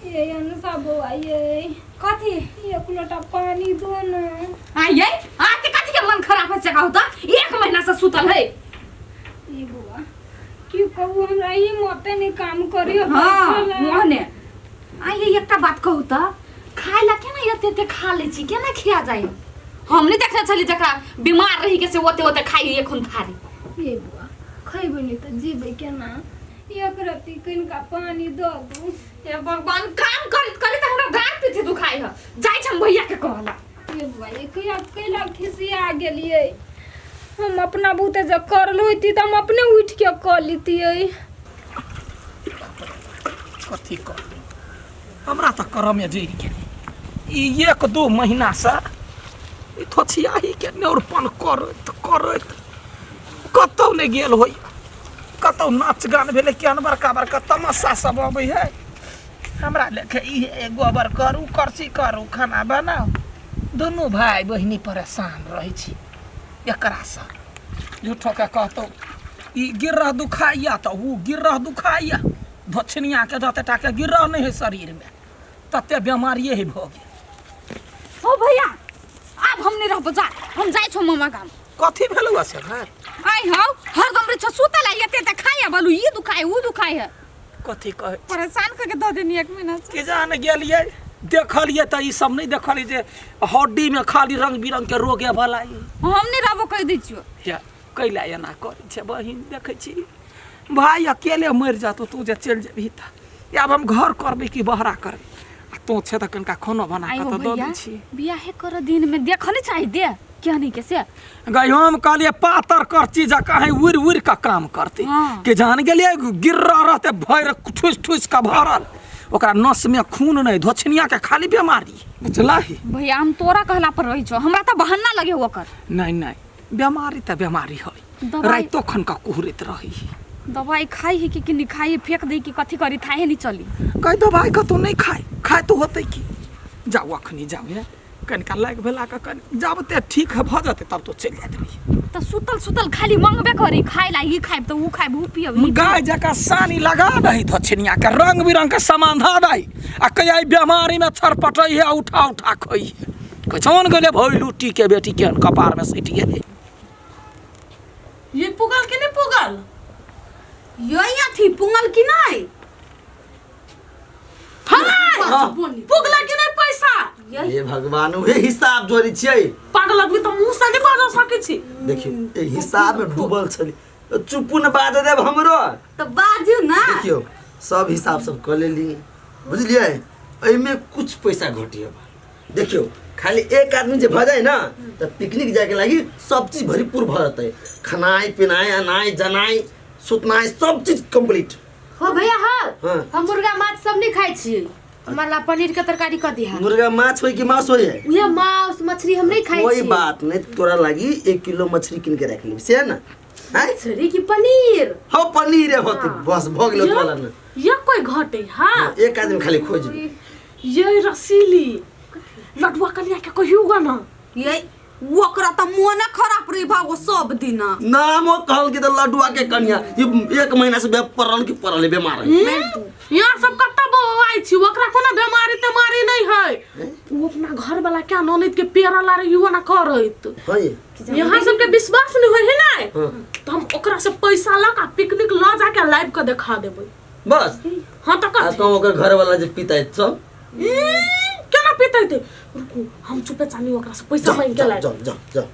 ये अनुषा बौआ ये। कथी? एक लोटा पानी दो ना। आ ये आके कथी के मन खराब है से कहू त एक महीना से सुतल है। ये बौआ की कहू, हमरा ई मते नहीं काम करियो। हाँ। बैठल है। ओहने आ ये एकटा बात कहू त खाय ला केना एते एते खा लै छी, केना खिया जाय? हम नहीं देखने छली जकरा बीमार रही के से ओते ओते खाई एखन थारी। ये बुआ, खैबै नहीं तऽ जीबै केना? एक रत्ती कनिका पानी दऽ दू। हे भगवान, काम करैत करैत हमरा दाँत पीछे दुखाइ है। जाइ छम भैया के कहला। ये बुआ, ये कैला कैला खिसिया गेलियै? हम अपना बूते जब करल होइती तऽ हम अपने उठि के कऽ लितियै। कथी करबै, हमरा तऽ करमे जरि गेल। ई 1-2 महीनासँ ई थोछियाहीके नेउरपन करैत करैत कतहु नहि गेल होइए। कतहु नाच गान भेलै, केहन बड़का बड़का तमाशा सब अबै है, हमरा लेखे ई गोबर करू, करसी करू, खाना बनाउ। दुनू भाय बहिनी परेशान रहै छी एकरासँ। झूठोके कहतौ ई गिर्रह दुखाइया तऽ ओ गिर्रह दुखाइया। धोछनियाके जते टाके गिर्रह नहि है शरीरमे, तते बेमारिए है भऽ गेल। हो भैया, आब हम नहीं रहबो, जा हम जाइ छौ मामा गाम। कथी भेलौ से भाय? आइ हौ, हरदम रे छौ सुतल है, एते त खाय बलु ई दुखाय ऊ दुखाय है। कथी कहै? परेशान करके दऽ देनी एक महीना से। के जान गेलियै, देखलियै तऽ ई सब नहि देखलियै जे हड्डीमे खाली रंग बिरंग के रोगे भला ई। हम नहीं रहबो, कहि दै छियौ। या कैला एना करै छै बहिन? देखै छी भाय अकेले मरि जातो, तू जे चलि जेबही तऽ आब हम घर करबै कि बहरा करबै? आ तोँ छै तऽ कनिका खानो बना कऽ आइयो तऽ दऽ भैया दै छी। बियाहे कर दिन में देख नहीं चाहिए दे क्या नहीं के से गई हम कहलियै पातर करची जकाँ है, उड़ि उड़ि कऽ काम करतै। हाँ। के जान गेलियै गिर्रा रहतै भरि ठुसि ठुसि कऽ भरल, ओकरा नसमे खून नहि, धोछनियाके खाली बेमारी, बुझलही? भैया, हम तोरा कहला पर रही छौ, हमरा तऽ बहाना लगे ओकर। नहि नहि, बेमारी तऽ बेमारी है। दवाई- राइतो खन कऽ कुहरैत रहै। दवाई खाई है कि नहीं खाई है, फेंक दे कि कथी करी, थाहे नहीं चली। गई दवाई कतौ नहि खाय, खाय तऽ होतै की? जाउ अखनी जाउ, हे कनिका लागि भेला कऽ कनि जाबते ठीक भऽ जेतै तब तो चलि जाइत रही। तऽ सुतल सुतल खाली मंगबे करी खाय ला, ई खाइब तऽ ऊ खाइब, ऊ पियब, ई पियब। गाय जकाँ सानी लगा दही, धोछनिया के रंग बिरंग के सामान धऽ दही आ कहिया ई बेमारी में छरपटै है आ उठा उठा खै है। कौन गेलै भैलुटी के बेटी, केहन कपार में सटि गेलै। ये पुगल कि नहीं पुगल? यही अथी पुंगल कि नहीं? हाँ, पुगला कि नहीं पैसा? हे भगवान, उहे हिसाब जोड़ै छियै। पागल आदमी तऽ मुँह से नहीं बाजऽ सकै छी। देखियौ, एहि हिसाब में डूबल छली, चुप्पू ने बाज देब हमरो। तऽ बाजू ना। देखियौ, सब हिसाब सब कऽ लेली, बुझलियै? एहिमे कुछ पैसा घटियो। देखियौ, खाली एक आदमी जे भऽ जाय ना तऽ पिकनिक जायके लागि सब चीज भरपूर भऽ जेतै, खनाइ पिनाइ, अनाइ जनाइ, सुतनाइ, सब चीज कम्प्लीट। हो भैया हो। हाँ। हम मुर्गा माछ सब नहीं खाइ छी, हमरा ला पनीर के तरकारी कर दिहा। मुर्गा माछ होय कि मांस होय है? उहे मांस मछली हम नहीं खाइ कोई छी। बात नहीं, तोरा लागि 1 किलो मछली कीन के रख लेब से है ना? हैं? मछली की पनीर? हाँ, पनीर होते, बस भऽ गेल तोरा ना। ये कोई घटे? हाँ। एक आदमी खाली खोज ली। ये रसीली लडुआ कनिया के कहियो गा ना। ये ओकरा तऽ मोने खराब रही भागो सब दिना। नाम ओ कहल कि तऽ लडुआ के कनिया ये एक महीना से बे पड़ल कि पड़ल है, बीमार है। यहाँ सब कत्ता बौआइ छी, ओकरा कोनो बेमारी तेमारी नहीं है। ओ अपना घर वाला क्या ननद के पेड़ा ला रही ना करैत। हाँ ये। यहाँ सबके विश्वास नहीं होय है ना। हाँ। तो हम ओकरा से पैसा लऽ के पिकनिक लऽ जाके लाइव के देखा देबै। बस। हाँ तऽ आ कथी? तो ओकर घर वाला जे पिता सब केना पितै? रुकू, हम चुपे चानी ओकरा से पैसा जाओ मांगि के जाओ लाइब। जाओ जाओ जाओ।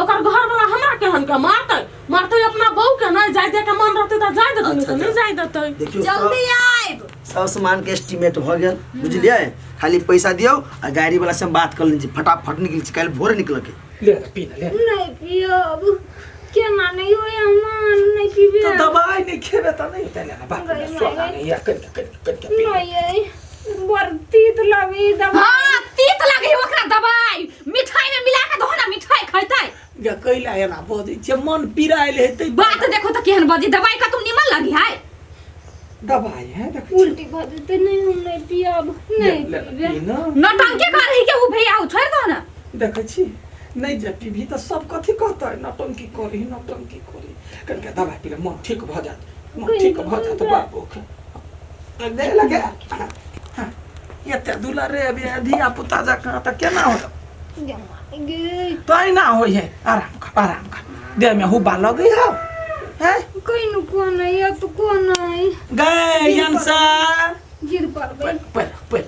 ओकर घर वाला हमरा केहन के मारतै? मारतै अपना बहू के। नहीं जाय दे के मन रहतै तऽ जाय देतै, नहीं अच्छा, तऽ नहीं जाओ। जाय देतै। देखियौ, जल्दी आइब। सब सामान के एस्टिमेट भऽ गेल, बुझलियै? खाली पैसा दियौ आ गाड़ी वाला से हम बात कर लेने छी, फटाफट निकल छी, काल्हि भोरे निकल के। ले ना, पी ना, ले ना। नहीं पियब, केना नहीं होय मन, नहीं पीबे। तऽ दवाइ नहि खेबै तऽ नहि हेतै। ले ना बाप रे, गई सोना माय। नहि या कनिका कनिका कनिका पी। नहीं ये बड़ तीत लगी दवाई। हाँ, तीत लगे ओकरा दवाई, मिठाई में मिला के दहो ना, मिठाई खैतै। गे कैला एना बजै छियै? मन पीरायल हेतै। बात देखो तऽ केहन बजी, दवाई का तुम निमन लगी है? दवाइ है, देखै छी। उल्टी भऽ जेतै। नहीं, हम नहीं पियब, नहीं ले ना, पीबे। पी ना। नौटंकी कर रही के उ भैया, उ छोड़ दो ना। देखै छी नहि, जे पीबही तऽ सब कथी कहतै? नौटंकी करी, नौटंकी करी। कनिका दवाइ पी ले, मन ठीक भऽ जायत, मन ठीक भऽ जायत बाबूके। दे लगे। एते दुलरे बे धिया पुता जकाँ तऽ केना होत गे तहिना होइ है आराम कर आराम कर देहमे हुब्बा लगै हौ हैं कहीं कोन है तो कोन है गै यंसा गिर पड़बै पैर पैर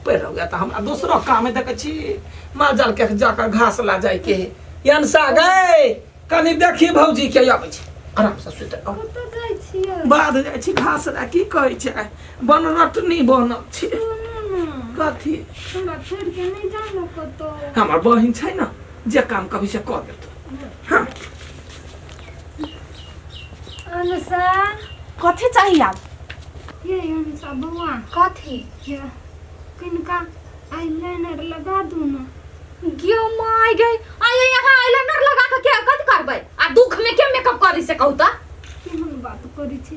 पैर हो गया तऽ हमरा दोसरो काम है देखै छी माल जाल के जाकर घास ला जाइके है यंसा गै कनि देखी भौजी के अबै छै आरामसँ सुति रहू। कतऽ जाइ छियै बाध जाइ छी घास ला की कहै छै बनरटनी बनल छै सुनू ने कथी हमरा छोड़ि के नहि जानो कतौ हमर बहिन छै ने जे काम कभी से कऽ देतौ हाँ अनुषा कथी चाही आब ये अनुषा बौआ कथी ये किनका आईलाइनर लगा दू ने गे my गे आये यहाँ आईलाइनर लगा के के कथी करबै आ दुख में के मेकअप करी से कहू त केहन बात करै छी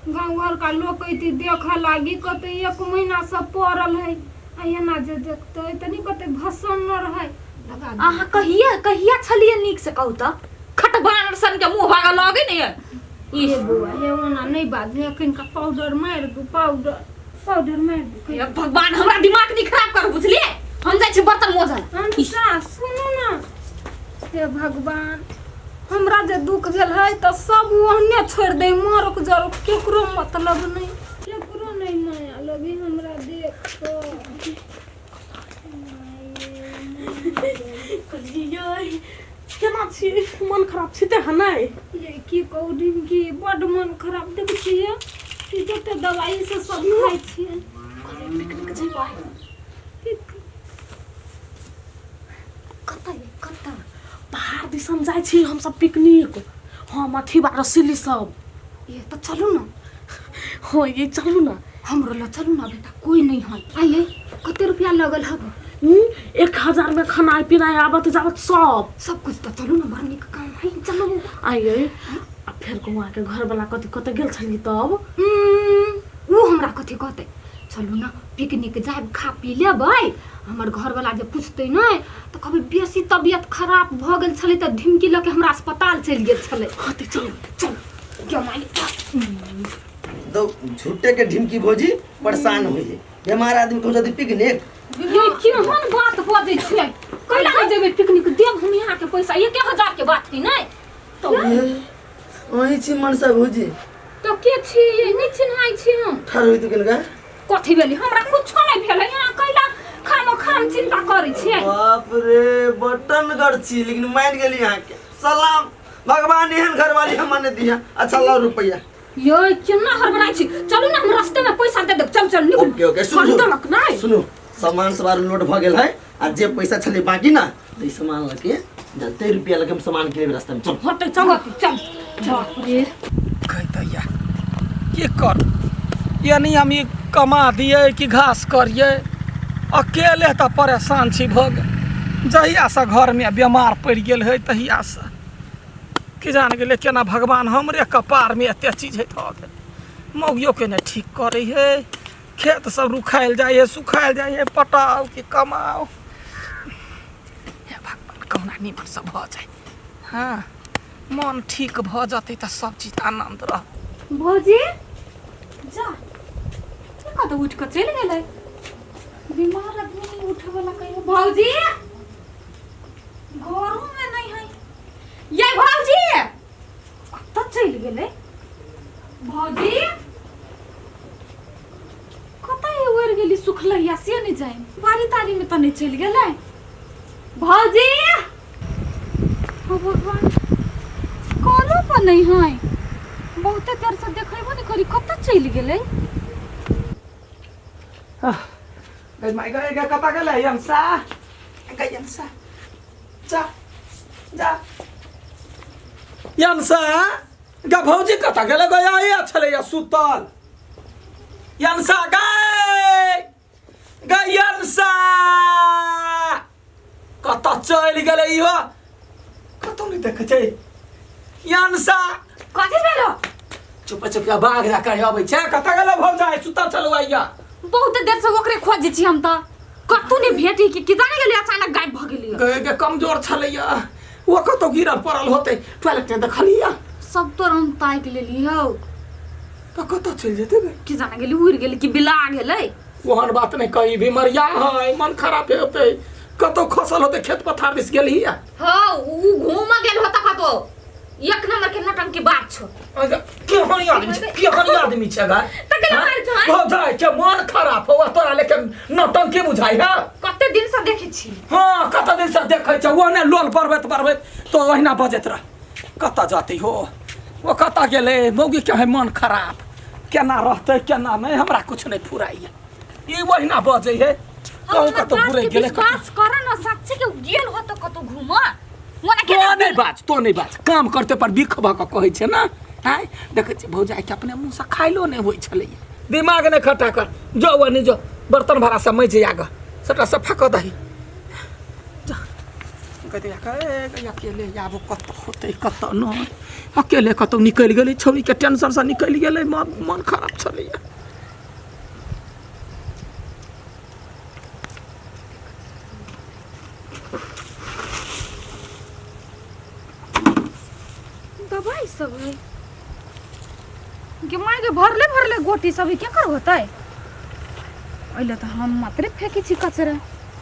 गाँव घर का लोक अयतै देखऽ लागी कहतै एक महीना से पड़ल है आ एना जे देखतै तनी कहतै भसन न रहै लगा दू। अहाँ कहिया कहिया छलिए नीक से कहू त खटबान सन के मुंह भागा लगे ने ई हे बौआ हे ओना नहि बाजू एखनका पाउडर मारि दू पाउडर पाउडर मारि दू हे भगवान हमरा दिमाग नहीं खराब कर बुझलिए हम जाइ छी बर्तन मोजल अनुषा सुनू ने हे भगवान हमरा जे दुख भेल है तऽ सब ओहने छोड़ि दे मरक जरक केकरो मतलब नहि केकरो नहि माया लगे हमरा देख कऽ कहलियै केना छी मन खराब छी तऽ नहि ये की कहू डिमकी बड्ड मन खराब देखै छियै ई जते दवाई से सब खाइ छियै पिकनिक जेबै पिक कतऽ ये कतऽ पहाड़ दिसन जाइ छी हमसब पिकनिक हम अथी बा रसीली सब ये तऽ चलू ने हाँ ये चलू ना हमरो लग चलू ना बेटा कोई नहीं है आइए कते रुपया लगल हब 1000 में खाना पीना आबत जाबत सब सब कुछ तो चलू ना बड़ नीक काम है चलू आइए आ फेर कुमार के घर वाला कथी कतऽ गेल छली तब ओ हमरा कथी कहतै चलू ना पिकनिक जायब खा पी लेबै हमर घरवाला जे पूछतै नहि तऽ कहबै बेसी तबियत खराब भऽ गेल छलै तऽ ढिमकी लऽ के हमरा अस्पताल चलि गेल छलै हाँ तऽ चलू चलू क्यों मालिक तो झूठे के ढिमकी भौजी परेशान हुई है बीमार आदमी को जल्दी पिकनिक ये केहन बात बजै छियै कैला नहि जेबै पिकनिक देब हम यहाँके पैसा 1000 के बात है नहि तो वही छी मनसा भौजी तो के छी नहि चिन्हाइ छी हम ठार हुई तो किनका कथी भेलै हमरा कुछो नहि भेलै यहाँ कैला खामो खाम चिंता करै छियै बाप रे बटन गड़ छी लेकिन मान गेली यहाँ के सलाम भगवान एहन घरवाली हम ने दिया अच्छा लाओ रुपया यो केना हड़बड़ाइ छी चलू ने हम रास्ते में पैसा दे देब चल चल निकलू ओके ओके सुनू खरीद देलक नहि सुनू सामान सब आर लोड भऽ गेल है आ जे पैसा छलै बाकी ना तऽ ई सामान लऽ के जते रुपया लगे हम सामान किनेबै रास्ता में चल हटे चल चल बाप रे कहतैया की कर यानी हम ई कमा दियै कि घास करियै अकेले तऽ परेशान छी भऽ गेल जहियासँ घरमे बेमार पड़ि गेल है तहियासँ की जान गेलै केना भगवान हमरे कपारमे एते चीज है धऽ गेल मौगियोके नहि ठीक करै है खेत सब रुखायल जाइ है सुखायल जाइ है पटाउ कि कमाउ हे भगवान कहुना निमन सब भऽ जाय हँ मन ठीक भऽ जेतै तऽ सब चीज आनन्द रहत भौजी जा ई कतऽ उठि कऽ चलि गेलै बीमार आदमी नहि उठे वाला कहियो भौजी घरोमे नहि है ये भौजी कतऽ चलि गेलै भौजी कतऽ ये उड़ि गेली सुखलैया से नहि जानि बाड़ी ताड़ीमे तऽ नहि चलि गेलै भौजी ओ भगवान कॉलो पर नहीं है बहुते देर से देखेबो नहीं करी कतऽ चलि गेलै गई माय गई गई कतऽ गेलै यंसा गई यंसा जा जा यंसा गा भौजी कतऽ गेलै गया आया छलै या सुतल यंसा गई गई यंसा कतऽ चलि गेलै इहो कतौ नहि देखै छै यंसा कथी भेलो चुप चुप बाघ जकाँ अबै छै कतऽ गेलै भौजाइ सुतल छलौ आइया बहुत देर से ओकरे खोजै छी हम तऽ कतौ नहि भेटी कि कि जाने गेलै अचानक गायब भऽ गेली गए के कमजोर छलैया ओ कतौ गिरल पड़ल होतै टॉयलेट नहि देखलिया सब तोर हम ताकि लेली हौ तऽ कतऽ चलि जेतै गे कि जाने गेली उड़ि गेली कि बिला गेलै ओहन बात नहि कही बीमरिया है मन खराब हेतै कतौ खसल होतै खेत पथार दिस गेलही है हाँ उ घूम गेल होता कतो एक नंबर के नौटंकी बात छो केहन आदमी छै केहन आदमी छै गा तऽ केना मारै छौ, हो जाय के मन खराब हो तोरा लेके नौटंकी बुझाइ है कते दिन से देखै छी हाँ कत दिन से देखै छै ओहने लोल बरबैत बरबैत तो ओहिना बजैत रह कतऽ जाती हो ओ कतऽ गेलै मौगी के है मन खराब केना रहतै केना नहि हमरा कुछ नहि फुराइए ई ओहिना बजै है कहूँ कतौ घुरै गेलै विश्वास कर न सच्चे के गेल हो तो कतो घूम ओना तो केना नहि बाज तो नहि बाज काम करते पर बिख भऽ कऽ कहै छै ने आँय देखै छियै भौजाइके अपने मुँहसँ खाइलो नहि होइ छलैए दिमाग नहि खट्टा कर जो ओ नहि जो बर्तन भाड़ा सब मजि आग सबटा सफा कऽ दही कहते अकेले आब कतऽ होतै कतऽ नहि अकेले कतहु निकलि गेलै छौड़ीके टेंशनसँ निकलि गेलै मन खराब छलैए दवाई सब है के माय के भरले भरले गोटी सब है, केकर होतै ओहिले तऽ हम मात्रे फेकै छी कचरा।